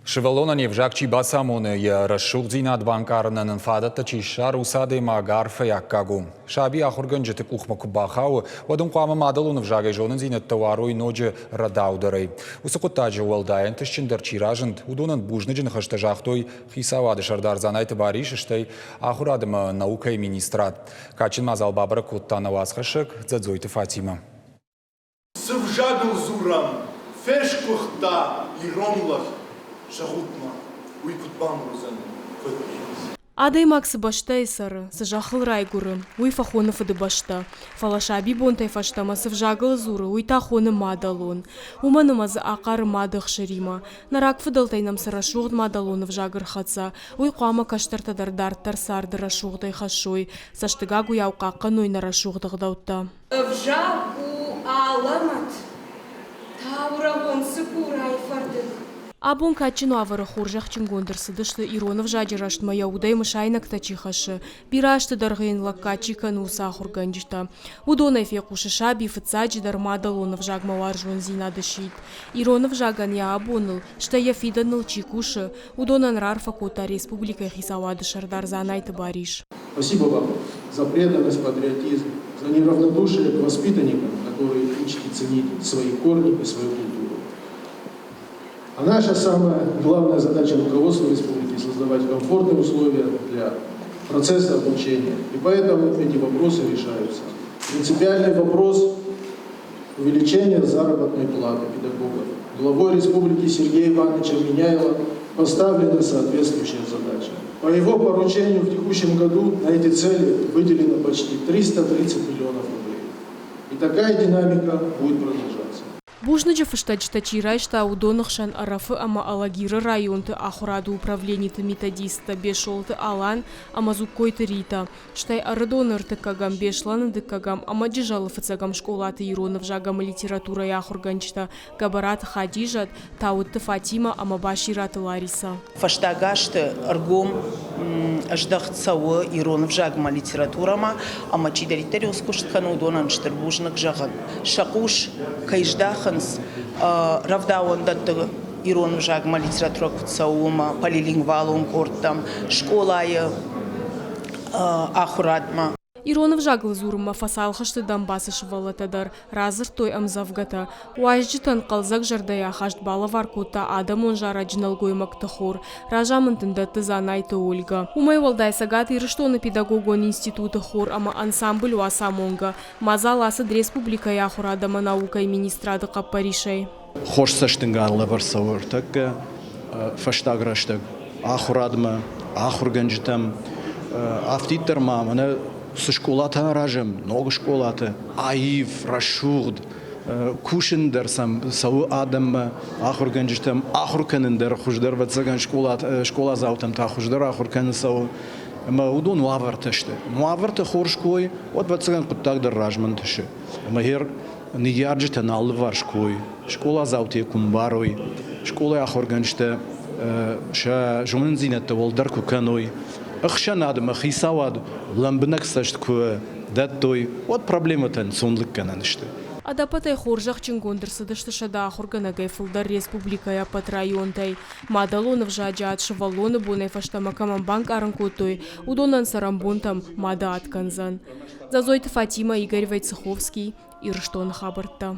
Сывӕллонӕн йе взаг чи бацамоны, йӕ рӕсугъддзинад банкъарынӕн ын фадӕттӕ чи ссары, уыцы адӕймаг арфӕйы аккаг у. Саби ахуыргӕнджыты къухмӕ куы бахауы, уӕд ын хъуамӕ мадӕлон ӕвзагӕй зонындзинӕдтӕ уарой ноджы рӕдаудӕрӕй. Уыцы хъуыддаджы уӕлдай ӕнтыстджындӕр чи разынд, уыдонӕн бузныджы ныхӕстӕ загътой хицауады сӕрдар Дзанайты Барис, стӕй ахуырад ӕмӕ наукӕйы министрад. Кадджын мадзал бабӕрӕг кодта нӕ уацхӕссӕг Дзӕдзойты Фатимӕ. Цы взагыл дзурӕм, фесгуыхт та ирон лӕг, зӕгъут-ма, уый куыд бамбурдзӕн фыдбилиз? Адӕймаг цы бӕстӕйы цӕры, цы зӕххыл райгуыры, уый фӕхоны фыдыбӕстӕ. Фӕлӕ сабибонтӕй фӕстӕмӕ цы взагыл дзуры, уый та хоны мадӕлон. Уымӕн ӕмӕ дзы ахъары мады ӕхсыримӕ. Нӕ рагфыдӕлтӕй нӕм цы рӕсугъд мадӕлон ӕвзаг ӕрхӕццӕ, уый хъуамӕ кӕстӕртӕ дӕр дарддӕр царды рӕсугъдӕй хӕссой, цӕстыгагуыйау хъахъхъӕной нӕ рӕсугъд ӕгъдӕуттӕ. Ӕвзаг у алӕмӕт, таурӕгъон цыкурайы фӕрдыг. Абон кадджын уавӕры хорзӕхджынгонд ӕрцыдысты ирон ӕвзаджы рӕзтмӕ йӕ удӕй мысайнӕгтӕ чи хӕссы, бирӕ азты дӕргъы йын лӕггад чи кӕны, уыцы ахуыргӕнджытӕ. Уыдонӕй фехъусы саби фыццаджыдӕр мадӕлон ӕвзагмӕ уарзондзинады сидт. Ирон ӕвзагӕн йӕ абоныл, стӕй йӕ фидӕныл чи кусы, уыдонӕн раарфӕ кодта республикӕйы хицауады сӕрдар Дзанайты Барис. Спасибо вам за преданность, патриотизм, за неравнодушие к воспитанникам, которые учите ценить свои корни и свою культуру. А наша самая главная задача руководства республики – создавать комфортные условия для процесса обучения. И поэтому эти вопросы решаются. Принципиальный вопрос – увеличение заработной платы педагогов. Главой республики Сергея Ивановича Меняйло поставлена соответствующая задача. По его поручению в текущем году на эти цели выделено почти 330 миллионов рублей. И такая динамика будет продолжаться. Бузныджы фыстӕджытӕ чи райста, уыдоны хсӕн Ӕрӕфы ӕмӕ Алагиры районты ахуырады управлениты методисттӕ Бесолты Алан ӕмӕ Дзугкойты Ритӕ, стӕй Ӕрыдоны ӕртыккӕгӕм, Беслӕны дыккӕгӕм ӕмӕ Джызӕлы фыццӕгӕм скъолаты ирон ӕвзаг ӕмӕ литературӕйы ахуыргӕнджытӕ Гӕбӕраты Хадизӕт, Тауытты Фатимӕ ӕмӕ Басираты Ларисӕ. Фӕстаг азты ӕргом ӕздӕхт цӕуы ирон ӕвзагмӕ, литературӕмӕ, ӕмӕ чидӕриддӕр ус куыст кӕны, уыдонӕн стыр бузныг зӕгъын. Сӕ хъус кӕй здахынц рӕвдауӕндӕтты ирон ӕвзагмӕ литературӕ куыд цӕуы, уымӕ, полилингвалон къордтӕм, скъолайы ахуырадмӕ. Ирон ӕвзагыл дзурынмӕ фӕцалх сты Донбассы сывӕллӕттӕ дӕр, радзырдтой ӕмдзӕвгӕтӕ. Уазджытӕн хъӕлдзӕг зӕрдӕйы ахаст балӕвар кодта адӕмон зарӕджы нӕлгоймӕгты хор, разамынд ын дӕтты Дзанайты Ольгӕ. Уымӕй уӕлдай Цӕгат Ирыстоны педагогон институты хор ӕмӕ ансамбль Уацамонгӕ. Мадзал ацыд республикӕйы ахуырад ӕмӕ наукӕйы министрады хъӕппӕрисӕй. Хорз цӕстынгар лӕвӕрд цӕуы ӕртӕккӕ фӕстаг рӕстӕг ахуырадмӕ, ахуыргӕнджытӕм. Афтиддӕр ма мӕнӕ цы скъолатӕ аразӕм, ног скъолаты, аив, рӕсугъд, кусын дӕр сӕм цӕуы адӕммӕ, ахуыргӕнджытӕм ахуыр кӕнын дӕр хуыздӕр, ӕвӕццӕгӕн, скъоладзаутӕм та хуыздӕр ахуыр кӕнын цӕуы. Ӕмӕ уыдон уавӕртӕ сты. Уавӕртӕ хорз куы уой, уӕд, ӕвӕццӕгӕн, хъуыддаг дӕр размӕ нтысы. Ӕмӕ гъер ныййарджытӕн алыварс куы уой, скъоладзаутӕ куы мбарой, скъолайы ахуыргӕнджытӕ сӕ зонындзинӕдтӕ уӕлдӕр куы кӕной, ӕхсӕнад ӕмӕ хицауад лӕмбынӕг цӕст куы дӕттой, уӕд проблемӕтӕ ӕнцон лыггӕнӕн сты. Ӕдӕппӕтӕй хорзӕхджынгонд ӕрцыдысты 100 ахуыргӕнӕгӕй фылдӕр республикӕйы ӕппӕт районтӕй. Мадӕлон ӕвзаджы ад сывӕллоны бонӕй фӕстӕмӕ кӕмӕн банкъарын кодтой, уыдонӕн цӕрӕнбонтӕм мады ад кӕндзӕн. Дзадзойты Фатимӕ, Игорь Войцеховский, Ирыстоны хабӕрттӕ.